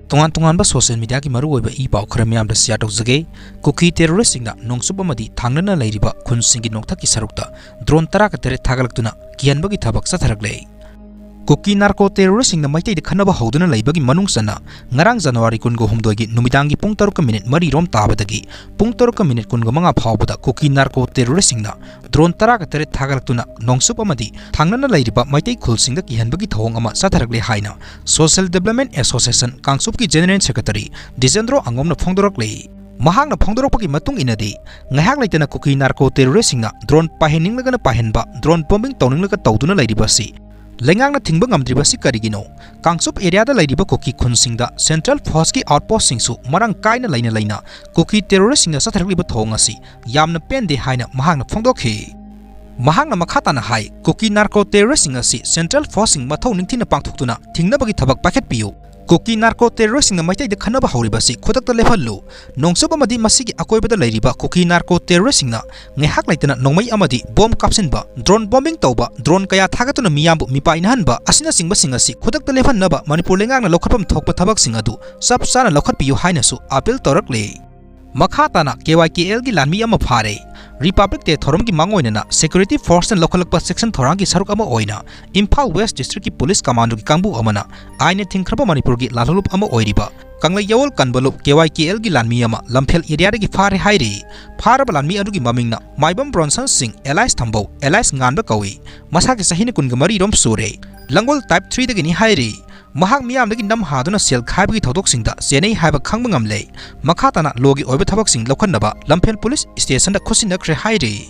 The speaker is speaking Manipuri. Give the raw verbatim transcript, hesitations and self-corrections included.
ꯇꯣꯉꯥꯟ ꯇꯣꯉꯥꯟꯕ social mediaꯒꯤ ꯃꯔꯨꯑꯣꯏꯕ ꯏ ꯄꯥꯎ ꯈꯔ ꯃꯤꯌꯥꯝꯗ share ꯇꯧꯖꯒꯦ꯫ ꯀꯨꯀꯤ terroristꯁꯤꯡꯅ ꯅꯣꯡꯆꯨꯞ ꯑꯃꯗꯤ ꯊꯪꯅꯅ ꯂꯩꯔꯤꯕ ꯈꯨꯟꯁꯤꯡꯒꯤ ꯅꯣꯡꯊꯛꯀꯤ ꯁꯔꯨꯛꯇ drone ꯇꯔꯥꯒ ꯇꯔꯦꯠ ꯊꯥꯒꯠꯂꯛꯇꯨꯅ ꯀꯤꯍꯟꯕꯒꯤ ꯊꯕꯛ ꯆꯠꯊꯔꯛꯂꯦ꯫ ꯀꯨꯀꯤ narco terroristꯁꯤꯡꯅ ꯃꯩꯇꯩꯗ ꯈꯠꯅꯕ ꯍꯧꯗꯨꯅ ꯂꯩꯕꯒꯤ ꯃꯅꯨꯡ ꯆꯟꯅ ꯉꯔꯥꯡ January ꯀꯨꯟꯒ ꯍꯨꯝꯗꯣꯏꯒꯤ ꯅꯨꯃꯤꯗꯥꯡꯒꯤ ꯄꯨꯡ ꯇꯔꯨꯛꯀ minute ꯃꯔꯤ ꯔꯣꯝ ꯇꯥꯕꯗꯒꯤ ꯄꯨꯡ ꯇꯔꯨꯛꯀ minute ꯀꯨꯟꯒ ꯃꯉꯥ ꯐꯥꯎꯕꯗ ꯀꯨꯀꯤ narco terroristꯁꯤꯡꯅ drone ꯇꯔꯥꯒ ꯇꯔꯦꯠ ꯊꯥꯒꯠꯂꯛꯇꯨꯅ ꯅꯣꯡꯆꯨꯞ ꯑꯃꯗꯤ ꯊꯪꯅꯅ ꯂꯩꯔꯤꯕ ꯃꯩꯇꯩ ꯈꯨꯜꯁꯤꯡꯗ ꯀꯤꯍꯟꯕꯒꯤ ꯊꯧꯑꯣꯡ ꯑꯃ ꯆꯠꯊꯔꯛꯂꯦ ꯍꯥꯏꯅ Social Development Association ꯀꯥꯡꯆꯨꯞꯀꯤ General Secretary ꯗꯤꯖꯦꯟꯗ꯭ꯔꯣ ꯑꯉꯣꯝꯅ ꯐꯣꯡꯗꯣꯔꯛꯂꯤ꯫ ꯃꯍꯥꯛꯅ ꯐꯣꯡꯗꯣꯔꯛꯄꯒꯤ ꯃꯇꯨꯡ ꯏꯟꯅꯗꯤ, ꯉꯥꯏꯍꯥꯛ ꯂꯩꯇꯅ ꯀꯨꯀꯤ narco terroristꯁꯤꯡꯅ drone ꯄꯥꯏꯍꯟꯅꯤꯡꯂꯒꯅ ꯄꯥꯏꯍꯟꯕ, drone bombing ꯇꯧꯅꯤꯡꯂꯒ ꯇꯧꯗꯨꯅ ꯂꯩꯔꯤꯕꯁꯤ ꯂꯩꯉꯥꯛꯅ ꯊꯤꯡꯕ ꯉꯝꯗ꯭ꯔꯤꯕꯁꯤ ꯀꯔꯤꯒꯤꯅꯣ? ꯀꯥꯡꯆꯨꯞ areaꯗ ꯂꯩꯔꯤꯕ ꯀꯨꯀꯤ ꯈꯨꯟꯁꯤꯡꯗ central forceꯀꯤ outpostꯁꯤꯡꯁꯨ ꯃꯔꯥꯡ ꯀꯥꯏꯅ ꯂꯩꯅ ꯂꯩꯅ ꯀꯨꯀꯤ terroristꯁꯤꯡꯅ ꯆꯠꯊꯔꯛꯂꯤꯕ ꯊꯧꯑꯣꯡ ꯑꯁꯤ ꯌꯥꯝꯅ ꯄꯦꯟꯗꯦ ꯍꯥꯏꯅ ꯃꯍꯥꯛꯅ ꯐꯣꯡꯗꯣꯛꯈꯤ꯫ ꯃꯍꯥꯛꯅ ꯃꯈꯥ ꯇꯥꯅ ꯍꯥꯏ, ꯀꯨꯀꯤ narco terroristꯁꯤꯡ ꯑꯁꯤ central forceꯁꯤꯡ ꯃꯊꯧ ꯅꯤꯡꯊꯤꯅ ꯄꯥꯡꯊꯣꯛꯇꯨꯅ ꯊꯤꯡꯅꯕꯒꯤ ꯊꯕꯛ ꯄꯥꯏꯈꯠꯄꯤꯌꯨ꯫ ꯀꯨꯀꯤ narco terroristꯁꯤꯡꯅ ꯃꯩꯇꯩꯗ ꯈꯠꯅꯕ ꯍꯧꯔꯤꯕꯁꯤ ꯈꯨꯗꯛꯇ ꯂꯦꯞꯍꯜꯂꯨ꯫ ꯅꯣꯡꯆꯨꯞ ꯑꯃꯗꯤ ꯃꯁꯤꯒꯤ ꯑꯀꯣꯏꯕꯗ ꯂꯩꯔꯤꯕ ꯀꯨꯀꯤ narco terroristꯁꯤꯡꯅ ꯉꯥꯏꯍꯥꯛ ꯂꯩꯇꯅ ꯅꯣꯡꯃꯩ ꯑꯃꯗꯤ bomb ꯀꯥꯞꯁꯤꯟꯕ, drone bombing ꯇꯧꯕ, drone ꯀꯌꯥ ꯊꯥꯒꯠꯇꯨꯅ ꯃꯤꯌꯥꯝꯕꯨ ꯃꯤꯄꯥꯏꯅꯍꯟꯕ ꯑꯁꯤꯅꯆꯤꯡꯕꯁꯤꯡ ꯑꯁꯤ ꯈꯨꯗꯛꯇ ꯂꯦꯞꯍꯟꯅꯕ ꯃꯅꯤꯄꯨꯔ ꯂꯩꯉꯥꯛꯅ ꯂꯧꯈꯠꯐꯝ ꯊꯣꯛꯄ ꯊꯕꯛꯁꯤꯡ ꯑꯗꯨ ꯆꯞ ꯆꯥꯅ ꯂꯧꯈꯠꯄꯤꯌꯨ ꯍꯥꯏꯅꯁꯨ appeal ꯇꯧꯔꯛꯂꯤ꯫ ꯃꯈꯥ ꯇꯥꯅ KYKLꯒꯤ ꯂꯥꯟꯃꯤ ꯑꯃ ꯐꯥꯔꯦ꯫ Republic Day ꯊꯧꯔꯝꯒꯤ ꯃꯥꯡꯑꯣꯏꯅꯅ security forceꯅ ꯂꯧꯈꯠꯂꯛꯄ section ꯊꯧꯔꯥꯡꯒꯤ ꯁꯔꯨꯛ ꯑꯃ ꯑꯣꯏꯅ ꯏꯝꯐꯥꯜ West Districtꯀꯤ police commandoꯒꯤ ꯀꯥꯡꯕꯨ ꯑꯃꯅ ꯑꯥꯏꯟꯅ ꯊꯤꯡꯈ꯭ꯔꯕ ꯃꯅꯤꯄꯨꯔꯒꯤ ꯂꯥꯜꯍꯧꯂꯨꯞ ꯑꯃ ꯑꯣꯏꯔꯤꯕ ꯀꯪꯂꯩ ꯌꯥꯋꯣꯜ ꯀꯟꯕꯂꯨꯞ KYKLꯒꯤ ꯂꯥꯟꯃꯤ ꯑꯃ ꯂꯝꯐꯦꯜ areaꯗꯒꯤ ꯐꯥꯔꯦ ꯍꯥꯏꯔꯤ꯫ ꯐꯥꯔꯕ ꯂꯥꯟꯃꯤ ꯑꯗꯨꯒꯤ ꯃꯃꯤꯡꯅ ꯃꯥꯏꯕꯝ ꯕ꯭ꯔꯣꯟꯁꯟ ꯁꯤꯡ alias ꯊꯝꯕꯧ alias ꯉꯥꯟꯕ ꯀꯧꯏ꯫ ꯃꯁꯥꯒꯤ ꯆꯍꯤꯅ ꯀꯨꯟꯒ ꯃꯔꯤ ꯔꯣꯝ ꯁꯨꯔꯦ꯫ ꯂꯪꯒꯣꯜ type threeꯗꯒꯤꯅꯤ ꯍꯥꯏꯔꯤ꯫ ꯃꯍꯥꯛ ꯃꯤꯌꯥꯝꯗꯒꯤ ꯅꯝ ꯍꯥꯗꯨꯅ ꯁꯦꯜ ꯈꯥꯏꯕꯒꯤ ꯊꯧꯗꯣꯛꯁꯤꯡꯗ ꯆꯦꯟꯅꯩ ꯍꯥꯏꯕ ꯈꯪꯕ ꯉꯝꯂꯦ꯫ ꯃꯈꯥ ꯇꯥꯅ lawꯒꯤ ꯑꯣꯏꯕ ꯊꯕꯛꯁꯤꯡ ꯂꯧꯈꯠꯅꯕ ꯂꯝꯐꯦꯜ police stationꯗ ꯈꯨꯠꯁꯤꯟꯅꯈ꯭ꯔꯦ ꯍꯥꯏꯔꯤ꯫